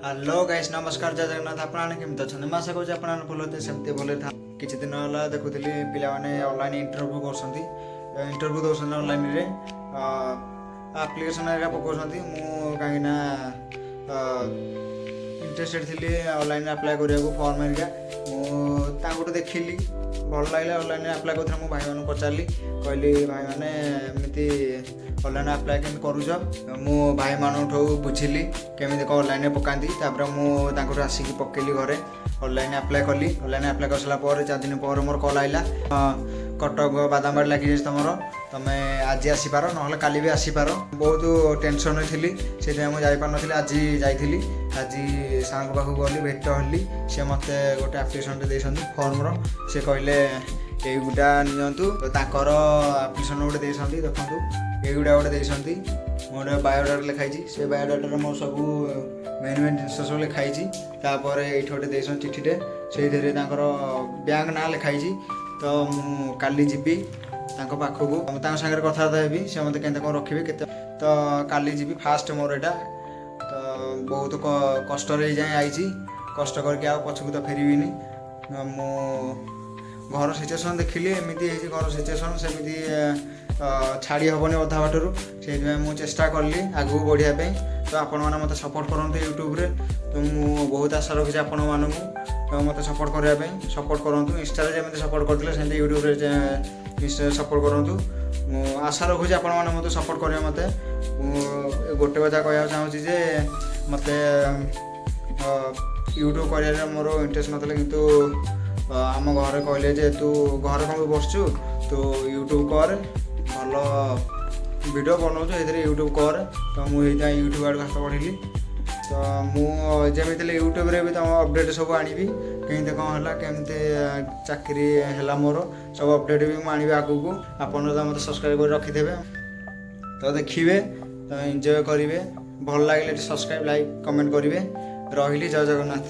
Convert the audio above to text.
Hello guys, ନମସ୍କାର, ଜୟ ଜଗନ୍ନାଥ। ଆପଣମାନେ କେମିତି ଅଛନ୍ତି? ମୁଁ ଆଶା କରୁଛି ଆପଣମାନେ ଭଲ ଥିବେ, ସେମିତି ଭଲରେ ଥା। କିଛି ଦିନ ହେଲା ଦେଖୁଥିଲି, ପିଲାମାନେ ଅନଲାଇନ୍ ଇଣ୍ଟରଭ୍ୟୁ କରୁଛନ୍ତି, ଇଣ୍ଟରଭ୍ୟୁ ଦେଉଛନ୍ତି, ଅନଲାଇନ୍ରେ ଆପ୍ଲିକେସନ୍ ହେରିକା ପକାଉଛନ୍ତି। ମୁଁ କାହିଁକିନା ଇଣ୍ଟରେଷ୍ଟେଡ଼ ଥିଲି ଅନଲାଇନ୍ରେ ଆପ୍ଲାଏ କରିବାକୁ ଫର୍ମ ହେରିକା। ମୁଁ ତାଙ୍କଠୁ ଦେଖିଲି, ଭଲ ଲାଗିଲା। ଅନଲାଇନ୍ରେ ଆପ୍ଲାଏ କରୁଥିଲେ। ମୁଁ ଭାଇମାନଙ୍କୁ ପଚାରିଲି, କହିଲି, "ଭାଇମାନେ, ଏମିତି ଅନଲାଇନ୍ ଆପ୍ଲାଏ କେମିତି କରୁଛ?" ମୁଁ ଭାଇମାନଙ୍କଠୁ ବୁଝିଲି କେମିତି କ'ଣ ଅନଲାଇନ୍ରେ ପକାନ୍ତି। ତାପରେ ମୁଁ ତାଙ୍କଠୁ ଆସିକି ପକେଇଲି, ଘରେ ଅନଲାଇନ୍ ଆପ୍ଲାଏ କଲି। ଅନଲାଇନ୍ ଆପ୍ଲାଏ କରିସାରିଲା ପରେ 4 ଦିନ ପରେ ମୋର କଲ୍ ଆଇଲା, "କଟକ ବାଦାମବାଡ଼ି ଲାଗିଯାଇଛି ତମର, ତମେ ଆଜି ଆସିପାର, ନହେଲେ କାଲି ବି ଆସିପାର।" ବହୁତ ଟେନସନ୍ରେ ଥିଲି, ସେଥିପାଇଁ ମୁଁ ଯାଇପାରୁନଥିଲି। ଆଜି ଯାଇଥିଲି। ଆଜି ସାର୍ଙ୍କ ପାଖକୁ ଗଲି, ଭେଟ ହେଲି। ସେ ମୋତେ ଗୋଟେ ଆପ୍ଲିକେସନ୍ଟେ ଦେଇଛନ୍ତି ଫର୍ମର। ସେ କହିଲେ, "ଏଇଗୁଟା ନିଅନ୍ତୁ।" ତ ତାଙ୍କର ଆପ୍ଲିକେସନ୍ ଗୋଟେ ଦେଇଛନ୍ତି, ଦେଖନ୍ତୁ, ଏଇଗୁଡ଼ା ଗୋଟେ ଦେଇଛନ୍ତି। ମୋର ବାୟୋଡାଟା ଲେଖା ହେଇଛି। ସେ ବାୟୋଡାଟାରେ ମୋର ସବୁ ମେନ୍ ମେନ୍ ଜିନିଷ ସବୁ ଲେଖା ହେଇଛି। ତାପରେ ଏଇଠି ଗୋଟେ ଦେଇଛନ୍ତି ଚିଠିଟେ, ସେଇଥିରେ ତାଙ୍କର ବ୍ୟାଙ୍କ ନାଁ ଲେଖା ହେଇଛି। ତ ମୁଁ କାଲି ଯିବି ତାଙ୍କ ପାଖକୁ, ମୁଁ ତାଙ୍କ ସାଙ୍ଗରେ କଥାବାର୍ତ୍ତା ହେବି, ସେ ମୋତେ କେମିତି କ'ଣ ରଖିବେ କେତେ। ତ କାଲି ଯିବି ଫାଷ୍ଟ ମୋର ଏଇଟା। ତ ବହୁତ କଷ୍ଟରେ ଏଇ ଯାଏଁ ଆଇଛି, କଷ୍ଟ କରିକି ଆଉ ପଛକୁ ତ ଫେରିବିନି। ମୁଁ ଘର ସିଚୁଏସନ୍ ଦେଖିଲି, ଏମିତି ହେଇଛି ଘର ସିଚୁଏସନ୍, ସେମିତି ଛାଡ଼ି ହେବନି ଅଧା ବାଟରୁ। ସେଇଥିପାଇଁ ମୁଁ ଚେଷ୍ଟା କଲି ଆଗକୁ ବଢ଼ିବା ପାଇଁ। ତ ଆପଣମାନେ ମୋତେ ସପୋର୍ଟ କରନ୍ତୁ ୟୁଟ୍ୟୁବରେ। ତ ମୁଁ ବହୁତ ଆଶା ରଖିଛି ଆପଣମାନଙ୍କୁ, ତ ମୋତେ ସପୋର୍ଟ କରିବା ପାଇଁ ସପୋର୍ଟ କରନ୍ତୁ। ଇନଷ୍ଟାରେ ଯେମିତି ସପୋର୍ଟ କରିଥିଲେ, ସେମିତି ୟୁଟ୍ୟୁବରେ ଇନଷ୍ଟାରେ ସପୋର୍ଟ କରନ୍ତୁ। ମୁଁ ଆଶା ରଖୁଛି ଆପଣମାନେ ମୋତେ ସପୋର୍ଟ କରିବେ ମୋତେ। ମୁଁ ଗୋଟେ କଥା କହିବାକୁ ଚାହୁଁଛି ଯେ ମୋତେ ୟୁଟ୍ୟୁବ୍ କରିବାରେ ମୋର ଇଣ୍ଟରେଷ୍ଟ ନଥିଲା, କିନ୍ତୁ ଆମ ଘରେ କହିଲେ ଯେ, "ତୁ ଘରେ କ'ଣ ପାଇଁ ବସୁଛୁ? ତୁ ୟୁଟ୍ୟୁବ୍ କର, ଭଲ ଭିଡ଼ିଓ ବନଉଛୁ, ଏଥିରେ ୟୁଟ୍ୟୁବ୍ କର।" ତ ମୁଁ ଏଇଥିପାଇଁ ୟୁଟ୍ୟୁବ୍ ଆଡ଼କୁ ହାତ ବଢ଼ିଲି। ତ ମୁଁ ଯେମିତି ହେଲେ ୟୁଟ୍ୟୁବ୍ରେ ବି ତୁମ ଅପଡ଼େଟ୍ ସବୁ ଆଣିବି, କେମିତି କ'ଣ ହେଲା, କେମିତି ଚାକିରି ହେଲା, ମୋର ସବୁ ଅପଡ଼େଟ୍ ବି ମୁଁ ଆଣିବି ଆଗକୁ। ଆପଣ ତ ମୋତେ ସବସ୍କ୍ରାଇବ୍ କରି ରଖିଦେବେ, ତ ଦେଖିବେ, ତ ଏନ୍ଜୟ କରିବେ। ଭଲ ଲାଗିଲେ ସବସ୍କ୍ରାଇବ୍, ଲାଇକ୍, କମେଣ୍ଟ କରିବେ। ରହିଲି, ଜୟ ଜଗନ୍ନାଥ।